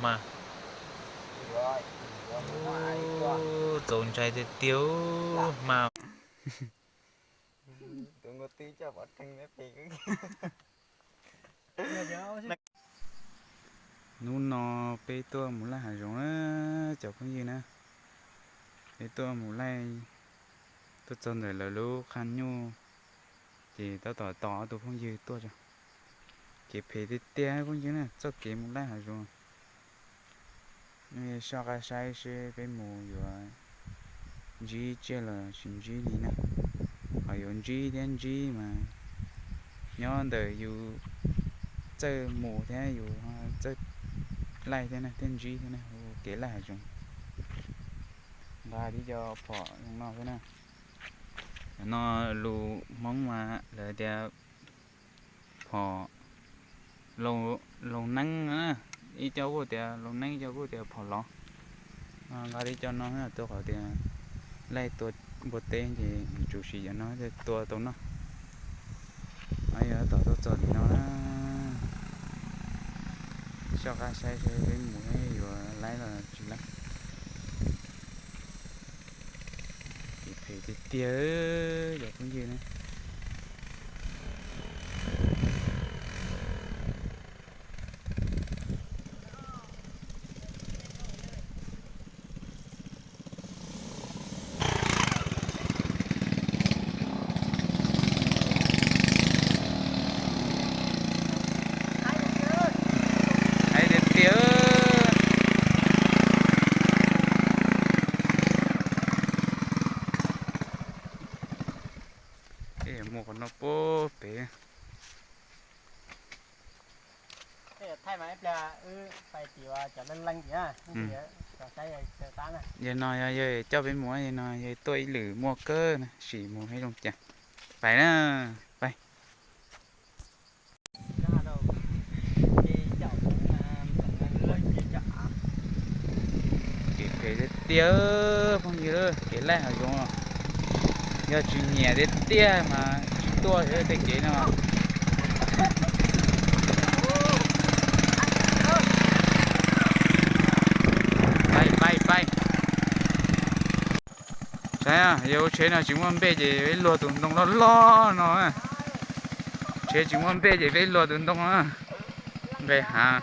mas. Txaus ntshai tiag tiag mas. Hnub no peb tuaj mus laij hav zoov na cov phooj ywg na. Peb tuaj mus laij, tuaj txog ntawm lawv lub qhab nyuj, ces tab tom tos ob tug phooj ywg tuaj tso. Kev phem tiag tiag phooj ywg na, txoj kev mus laij hav zoov. Soj qab saib seb peb mus yuav ntsib tsiaj los tsis ntsib li na. Ho yuav ntsib thiab ntsib mas nyob ntawm yus txawj mus thiab yus txawj laij thiab na, thiaj ntsib thiab na, kev laij hav zoov. Nqa tib co phom zoo no xwb na. Cov no lus Hmoob mas lawv tias phom loos neeb na, ib co kuj tias loos neeb, ib co kuj tias phom lov. Nqa tib co no rau qhov tias laij tua npua teb ces tsum siv cov no thiaj tua tau noj. Yog tom tuaj txog tim no na, soj qab saib seb peb mus yuav laib los tsis laib. Kev phem tiag tiag cov phooj ywg na. Hais tiag tiag. Mus qhov no puag pem. Yog no yog yawg coj peb mus, yog no yawg tuaj ib lwm muaj kawg na, sim mus ib zoo cas. Pais na, pais. Kev phem tiag tiag phooj ywg, kev laij hav zoov. Yog tsis nyiam tiag tiag mas tsis tuaj tej kev no. Pais, pais, pais. Saib, yog ua tsheb no tsis muaj npej ces peb luag tus ntoo loj loj no. Tsheb tsis muaj npej ces peb luag tus ntoo nqes hav.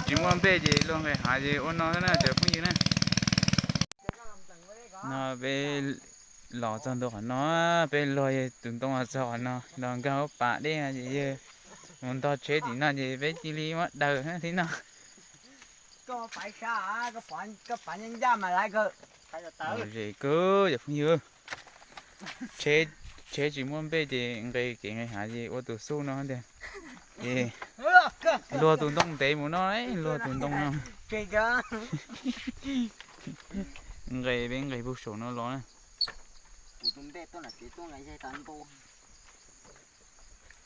Tsis muaj npej ces luag nqes hav ces ua no na cov phooj ywg na. No peb los txog ntua qhov no, peb luag tus ntoo los txog qhov no, los nkag hauv pas dej ces yawg mus ntog tsheb tim no ces peb cia li muab daws thiab no. Lom zem kawg cov phooj ywg. Tsheb tsis muaj npej ces nqes kev nqes hav ces ua tus xub no tiag. Ces luag tus ntoo ntev mus no, luag tus ntoo no. Nqes peb nqes puag saum no los na.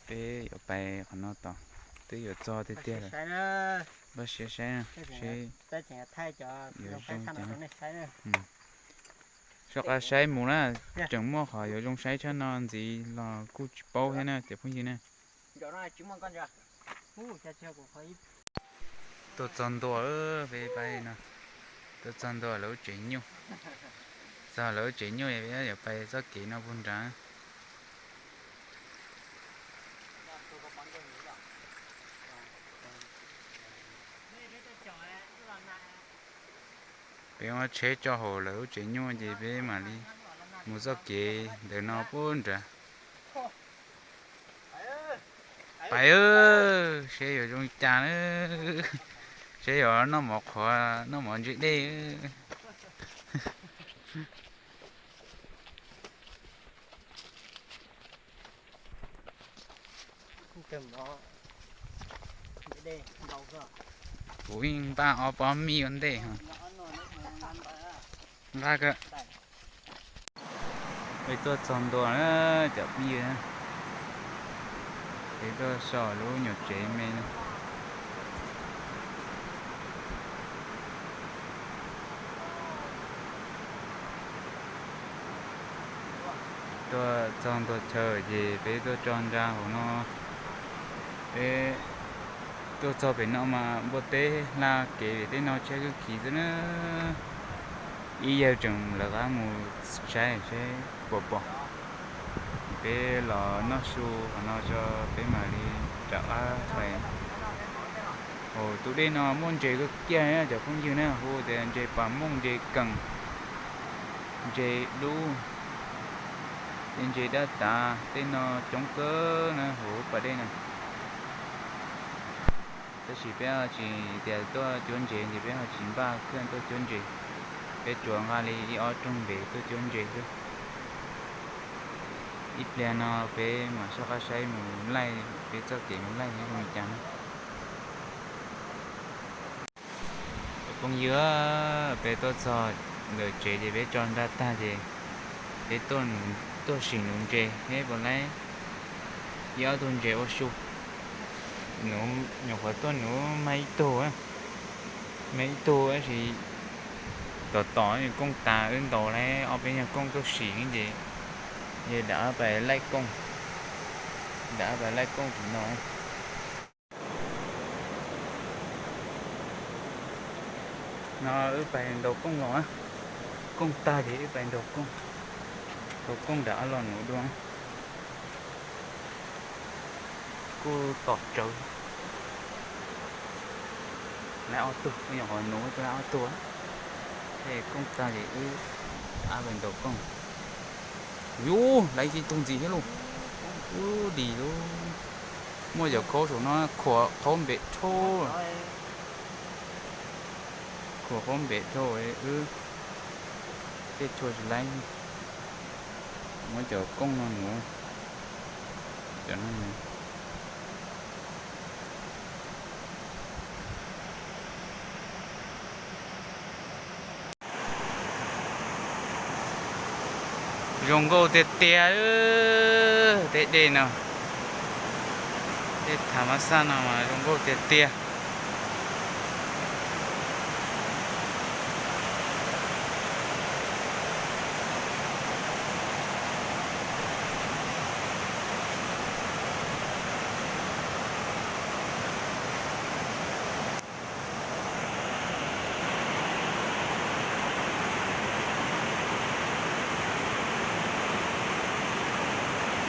Peb yuav pais qhov no tod, twb yuav txog tiag tiag lawm. Npaj siab saib seb yuav zoo cas. Soj qab saib mus na, tseem muaj qhov yuav zoo saib tshaj no ntxiv los kuj tsis paub thiab na cov phooj ywg na. Tuaj txog ntua, peb pab no, tuaj txog ntua lawv lub tsev nyuj. Txog lawv lub tsev nyuj peb yuav pais txoj kev no puag nrad. Peb muab tsheb tso hauv lawv lub tsev nyuj ces peb mam li mus txoj kev ntawm no puag nrad. Pais, seb yuav zoo cas na. Seb yuav noj mov qhuav noj mov ntse dej. Kuv yeej npaj ob pob mij ua ntej. Nqa kawg. Peb tuaj txog ntua na cov phooj ywg, peb tuaj so lub nyuam tsev me no. Tuaj txog ntua chaw ces peb tuaj tso ntsa hauv no. Peb tuaj txog pem no mas npua teb hla kev, tej no tshaib kawg kiag xwb na. Ib yawg tseem lawv qab mus saib saib puas pom. Peb los noj su qhov no tso, peb mam li rov qab pais. Tus dej no muaj ntses kawg kiag cov phooj ywg na, hu tias ntses pas mooj, ntses kees, ntses dub, tej ntses daj tav tej no coob kawg na hauv pas dej no. Tab sis peb tsis tias tuaj cuab ntses ces peb ho tsis npaj thiaj tuaj cuab ntses. Peb tsuas nqa li ib ob rooj ntev tuaj cuab ntses xwb. Ib pliag no peb mam soj qab saib mus laij peb txoj kev mus laij zoo li cas na. Phooj ywg, peb tuaj txog ntawm tsev ces peb tso nra tag ces peb tuaj sim nuv ntses seb puas laib ib ob tug ntses ua su. Nuv, nyuam qhuav tuaj nuv mag ib tug, mag ib tug tab sis tom tom kooj tas wb ntaus laib ob peb nyuag kooj tuaj sim ces yog dam pais laij kooj, dam pais laij kooj tim no. No wb pais ntaus kooj los, kooj tag ces wb pais ntaus kooj, ntaus kooj nram ob los nuv dua. Kuj tom tsawv, laib ob tug, kuj nyuam qhuav nuv tuaj laib ob tug. Tej kooj tag ces wb ab pais ntaus kooj. Yus, laib ib tug ntxiv thiab lauj. Ub, dim lauj. Muaj cov khaub saum no khuam qhaub npem dhau. Khuam qhaub npem dhau wb tej tshua tsis laib. Muab cov kooj no nuv, cov no. Zoo nkauj tiag tiag, tej dej no, tej thav mab xaj no mas zoo nkauj tiag tiag.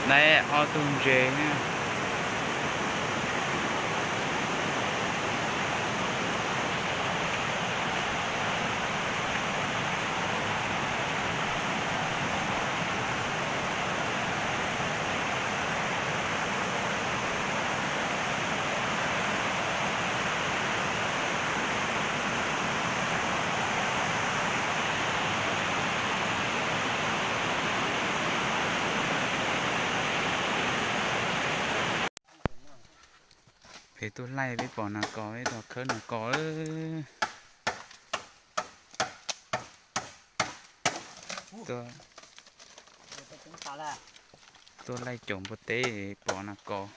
Laib ob tug ntses. Peb tuaj laij peb pom nas kos, peb los khawb nas kos. Tuaj laij caum npua teb pom nas kos,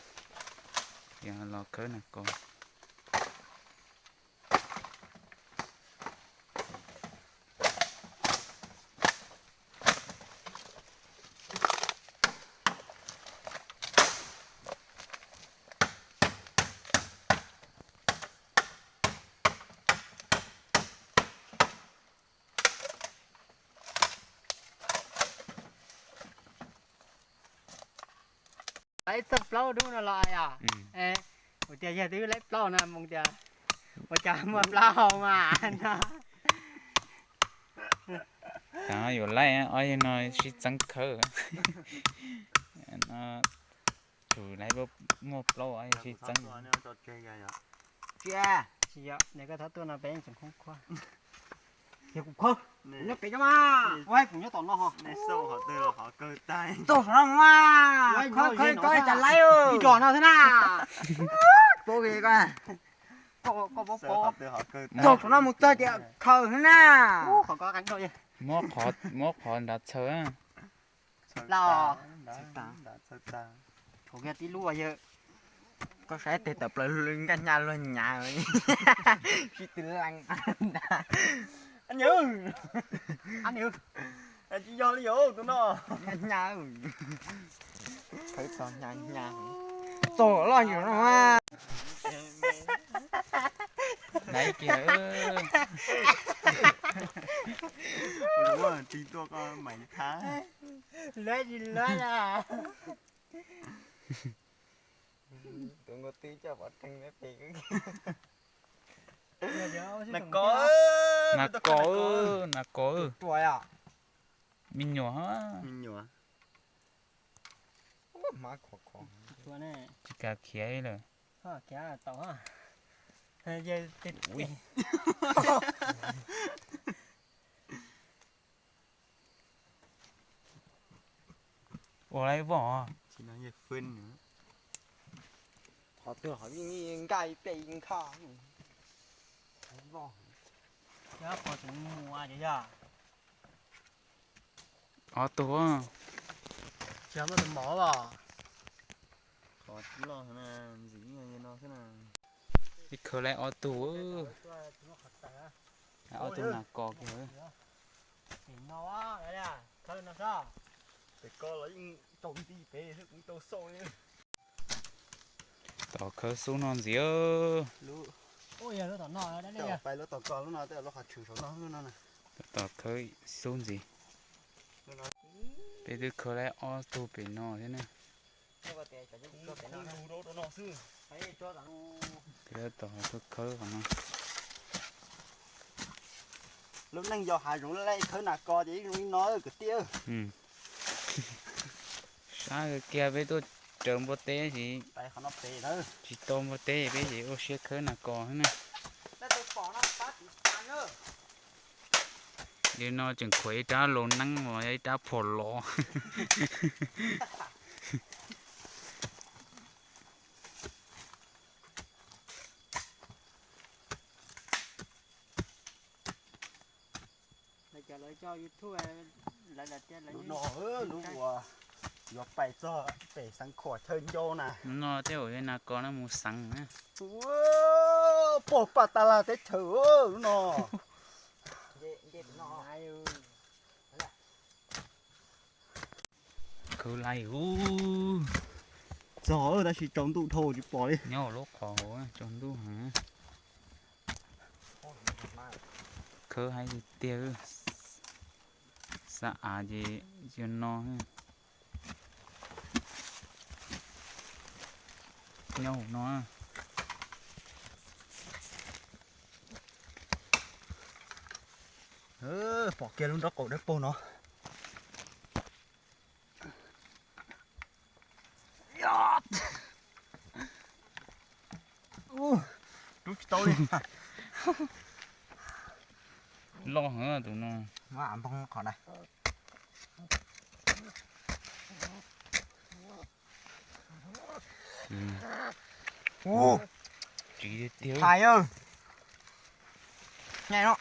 los khawb nas kos. Laib txog plaub dub no los yom? Kuv tias yog twb laib plaub no mus tias ua cas muaj plaub hau mas no. Yuav laij ob yawg no sib txeeb khawb. Tsuas laib muaj plaub ob yawg sib txeeb. Tsis yog, nws koj txhob tuaj no peb tseem khoob khuab. Yog kuv khawb, kuv nyob pem cov mas, kuv nyob tom no ho. Txog saum no mas, khawb khawb ko cas laib ib zos no xwb na. Txog saum no mus txog ces khaws xwb na. Muab qhov nrad txhaws. Los, thaum kiag tib lub yawg, koj saib tes tawm plaws nkaj hnyav luag nyav, sib tw lees. Ab nws, tsis yog li yom tus no. Hnyav, khawb txog hnyav hnyav, txog loj yom no. Naiv kiag. Ua tsis tuaj koj mam thab. Luab tsis luab la. Tus nkaus twb coj pov rhees pem. Nas kos, nas kos, me nyuam, me nyuam. Tsis kam khiav lawm. Ua lawm voj. Qhov twg ho yeej nkag ib pliag yeej nkag. Ob tug. Tsis muaj tus mov los. Qhov tsis loj ntxiv no xwb na. Ib khawv lawm ob tug. Ob tug nas kos kiag. Pem ko los yeej tsaus nti pem xwb kuv tau xauj li. Tom khawv xub no ntxiv. Pais lub tom ko lub no, lub qhov tshwm saum no lub no. Tom khawv xub ntxiv. Peb twb khawb lawm ob tug pem no thiab na. Peb tom khawb khawb qhov no. Lub neej yog hav zoov lawm khawb nas kos ces ib zoo li no kwv tij. Sab kiag peb tuaj raws npua teb ces tsis tau npua teb peb ces ua siab khawb nas kos xwb na. Li no tseem khuam ib rab laus neeb uas yog ib rab phom los. Lub no lub uas yuav pais txog pem Xeev Khuam chaw ncau na. Lub no tej zaum yog nas kos no mus xeev na. Pog paj tas lag teb chaws lub no. Khawb laiv ub. Txog tab sis tsaus ntuj dhau tsis pom li. Nyob lub qhov hauv tsaus ntuj heev. Khawb haib tiag tiag. Xav av ces yog no. Nyob hauv no. Pom kiag lub nrob qaum dawb paug no. Rub tsis tau li. Loj heev tus no. Npog qhov na. Tsiv tiag tiag. Nyai no.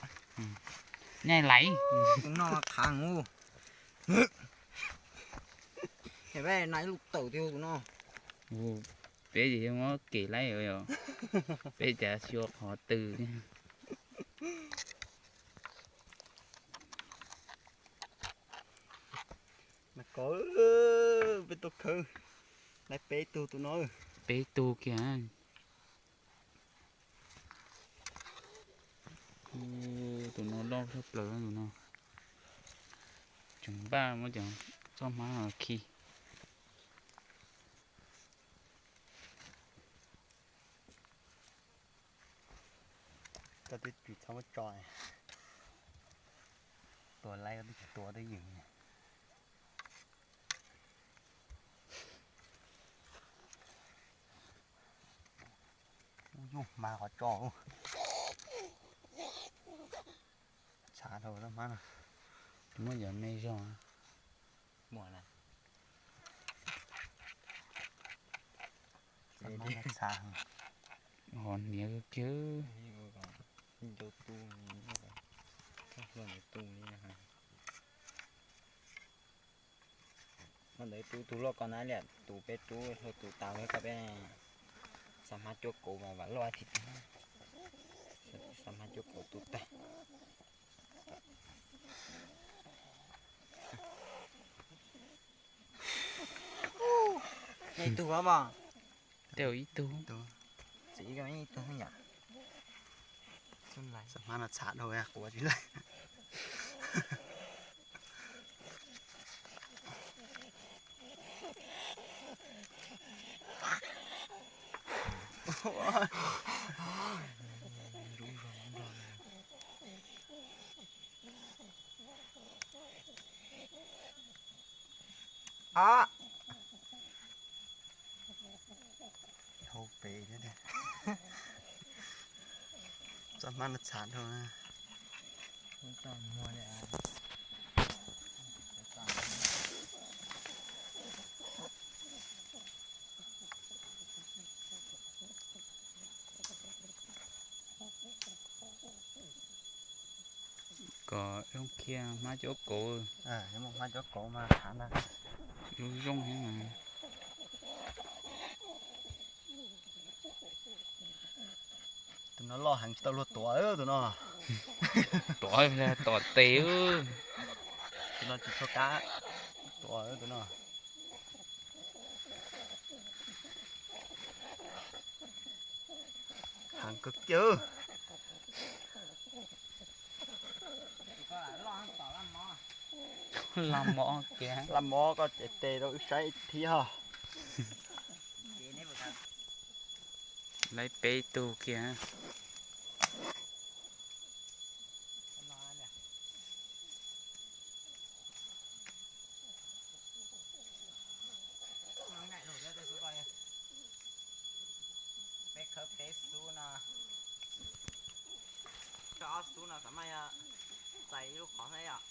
Nyai laiv. Tus no qhav mus. Peb na ib lub tawm tiag tus no. Peb ces muab kev laib yom. Peb cas xyuas qhov twg. Nas kos, peb tuaj khawb laiv peb tug tus no. Peb tug kiag. Tus no loj tshaj plaws tus no. Tseem npaj muab cov txoj hmab khi. Koj twb tsis txhob muab tso, tua laib koj twb tsis tua twb ywm. Ub, yus hma qhov tso. Tshav dhau txoj hmab no. Muab cov me zog. Muaj na. Hos hniav kiag. Ncau tu, tu li. Ntawd rub tus loj ko na, liam tus peb rub hlau tus tas, koj peb xav hmab cuab kauv mas vam loj tsis tag, xav hmab cuab kauv tu tag. Ib tug, ib tug, txiv ib tug yam. Xam hmab no txhav dhau quav tsis laij. Hau pem thiab. Txoj hmab no txhav dhau. Kom zoo khiav hmab cuab kauv. Muaj hmab cuab kauv mas thav ntag. Zoo zoo thiab mas. Tus no loj heev tsis tau luag tuav tus no. Tuav, tuav tes. Tus no tsis tshua kab tuav tus no. Heev kawg kiag. Laj mov kiag. Laj mov koj cev tes rau wb saib thiab. Lawv peb tug kiag. Peb khawb peb xub no, ob xub no xav mas yog txais ib lub qhov thiab yom.